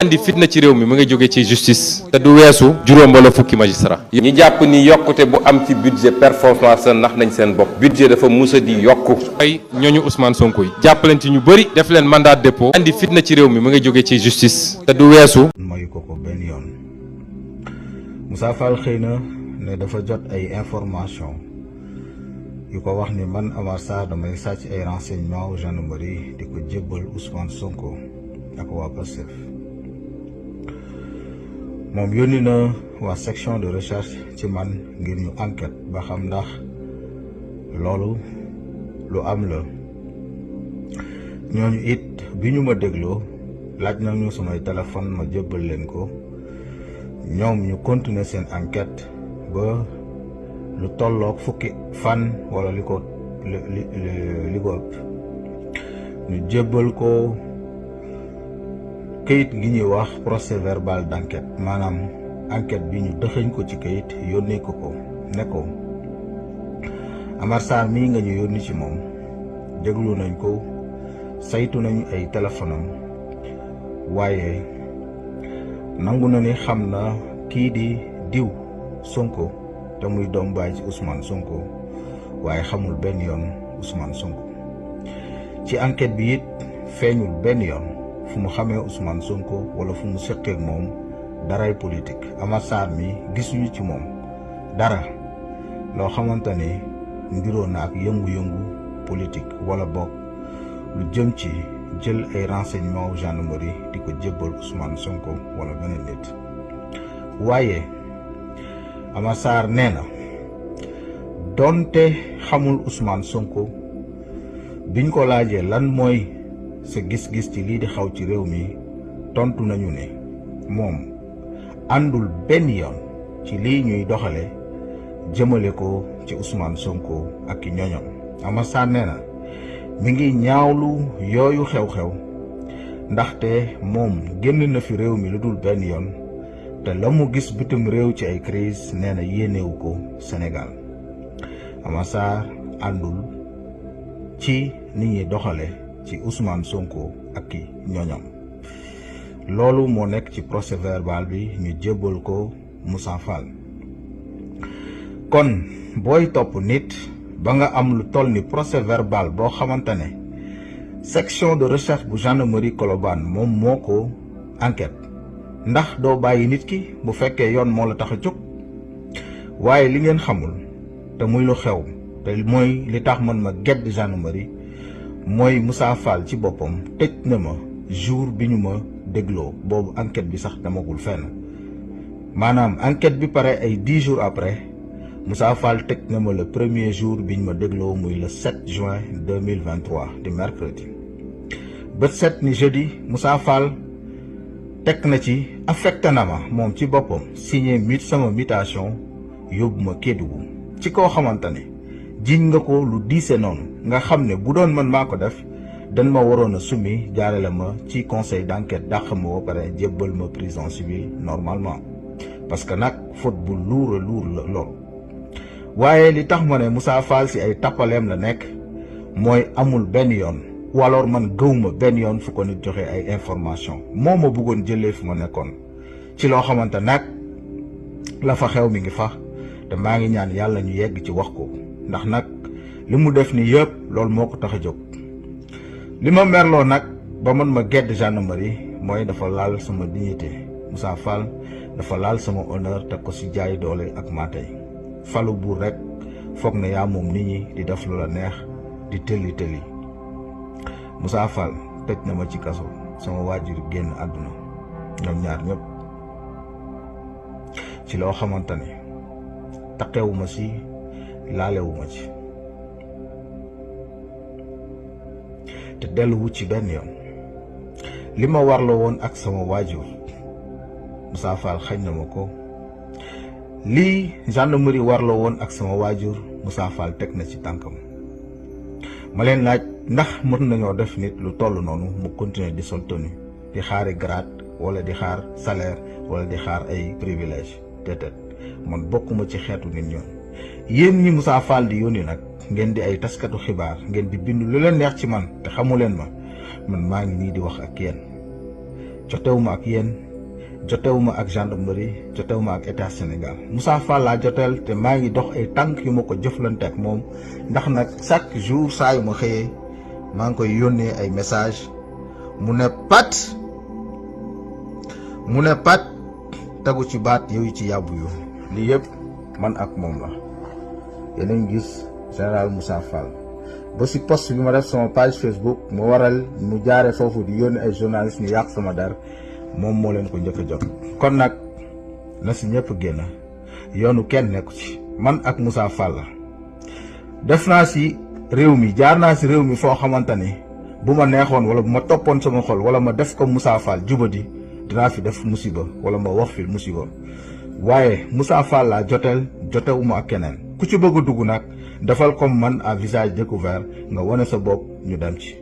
andi fitna ci réew mi mu ngi jóge ci justice te du weesu juróom wala fukki magistrat ñi jàpp ni yokkute bu am ci budget performance nax nañ seen bopp budget dafa musa di yokku ay ñooñu Ousmane Sonko yi jàpp leen ci ñu bëri def leen mandat de dépôt andi fitna ci réew mi mu ngi jóge ci justice te du weesu mayu ko benn yoon. Moussa Fall xëy na ne dafa jot ay information yu ko wax ni man Amar Sarr damay sàcc ay renseignements gendarmerie di ko jébbal Ousmane Sonko ak waa Pastef. moom yónni na waa section de recherche ci man ngir ñu enquête ba xam ndax loolu lu am la. ñooñu it bi ñu ma dégloo laaj nañu samay téléphone ma jébbal leen ko ñoom ñu continuer seen enquête ba lu tolloog fukki fan wala li ko ëpp ñu jébbal ko kayit gi ñuy wax procès verbal d'enquête maanaam enquête bi ñu dëxëñ ko ci kayit yónnee ko ne ko Amar Sarr mii nga ñu yónni ci moom déglu nañ ko saytu nañu ay téléphone am waaye nangu na ni xam na kii di diw Sonko te muy doom baay ci Ousmane Sonko waaye xamul benn yoon Ousmane Sonko ci enquête bi it feeñul benn yoon fu mu xamee Ousmane Sonko wala fu mu seqee ak moom daray politique. Amar Sarr mi gisuñu ci moom dara loo xamante ne ndiroo na ak yëngu-yëngu politique wala bokk lu jëm ci jël ay renseignements gendarmerie di ko jébbal Ousmane Sonko wala beneen nit. waaye Amar Sarr nee na donte xamul Ousmane Sonko biñ ko laajee lan mooy sa gis-gis ci lii di xaw ci réew mi tontu nañu ne moom àndul benn yoon ci lii ñuy doxale jëmale ko ci Ousmane Sonko ak ki ñoñom. Amar Sarr nee na mi ngi ñaawlu yooyu xew-xew ndaxte moom génn na fi réew mi lu dul benn yoon te la mu gis bitim réew ci ay crise nee na yéenewu ko Sénégal. Amar Sarr àndul ci ni ñuy doxale ci Ousmane Sonko ak ki ñoñam. loolu moo nekk ci procès verbal bi ñu jébbal ko Moussa Fall. kon booy topp nit ba nga am lu toll ni procès verbal boo xamante ne section de recherche bu gendarmerie Colobane moom moo ko enquête ndax doo bàyyi nit ki bu fekkee yoon moo la tax a jóg. waaye li ngeen xamul te muy lu xew te mooy li tax man ma gedd gendarmerie mooy Moussa Fall ci boppam tëj na ma jour bi ñu ma dégloo boobu enquête bi sax demagul fenn maanaam enquête bi pare ay 10 jours après Moussa Fall tëj na ma le premier jour bi ñu ma dégloo muy le 7 juin 2023 di mercredi. bët set ni jeudi Moussa Fall teg na ci affecté na ma moom ci boppam signé sama mutation yóbbu ma Kédougou ci koo xamante ne jiñ nga ko lu diise noonu nga xam ne bu doon man maa ko def dañ ma waroon a summi jaarale ma ci conseil d'enquête dàq ma ba pare jébbal ma prison civile normalement parce que nag faute bu luur la lool. waaye li tax ma ne Moussa Fall si ay tappaleem la nekk mooy amul benn yoon waloor man gëwuma benn yoon fu ko nit joxe ay information moo ma bëggoon jëlee fi ma nekkoon ci loo xamante nag la fa xew mi ngi fa te maa ngi ñaan yàlla ñu yegg ci wax ko ndax nag li mu def ni yëpp loolu moo ko tax a jóg. li ma merloo nag ba man ma gedd gendarmerie mooy dafa laal sama dignité. Moussa Fall dafa laal sama honneur teg ko ci jaay doole ak maatay falu buur rek foog na yaa moom nit ñi di def lu la neex di tëlli Moussa Fall tëj na ma ci kaso sama waajur génn àdduna ñoom ñaar ñëpp ci loo xamante ne taqewuma ci laalewuma ci te delluwu ci benn yoon li ma warloo woon ak sama waajur Moussa Fall xañ na ma ko lii gendarmerie warloo woon ak sama waajur Moussa Fall teg na ci tànkam ma leen laaj ndax mën nañoo def nit lu toll noonu mu continuer di sol tenue di xaari grade wala di xaar salaire wala di xaar ay privilège déedéet man bokkuma ci xeetu nit ñoon yéen ñi Moussa Fall di yónni nag ngeen di ay taskatu xibaar ngeen di bind lu leen neex ci man te xamu leen ma man maa ngi nii di wax ak yéen jotewuma ak yéen jotewuma ak gendarmerie jotewuma ak état Sénégal Moussa Fall laa joteel te maa ngi dox ay tànk yu ma ko jëflante ak moom ndax nag chaque jour saa yu ma xëyee maa ngi koy yónnee ay message mu ne pat tagu ci baat yooyu ci yàbbu yu lii yëpp man ak moom la yéen a ngi gis général Moussa Fall ba si post bi ma def sama page Facebook mu waral mu jaare foofu di yónni ay journalistes ñu yàq sama der moom moo leen ko njëkk a jot kon nag na si ñëpp génn yoonu kenn nekku ci man ak Moussa Fall la def naa si réew mi jaar naa si réew mi foo xamante ni bu ma neexoon wala bu ma toppoon sama xol wala ma def ko Moussa Fall jubadi dinaa fi def musiba wala ma wax fi musiba waaye Moussa Fall laa joteel jotewuma ak keneen ku ci bëgg a dugg nag defal comme man à visage découvert nga wane sa bopp ñu dem ci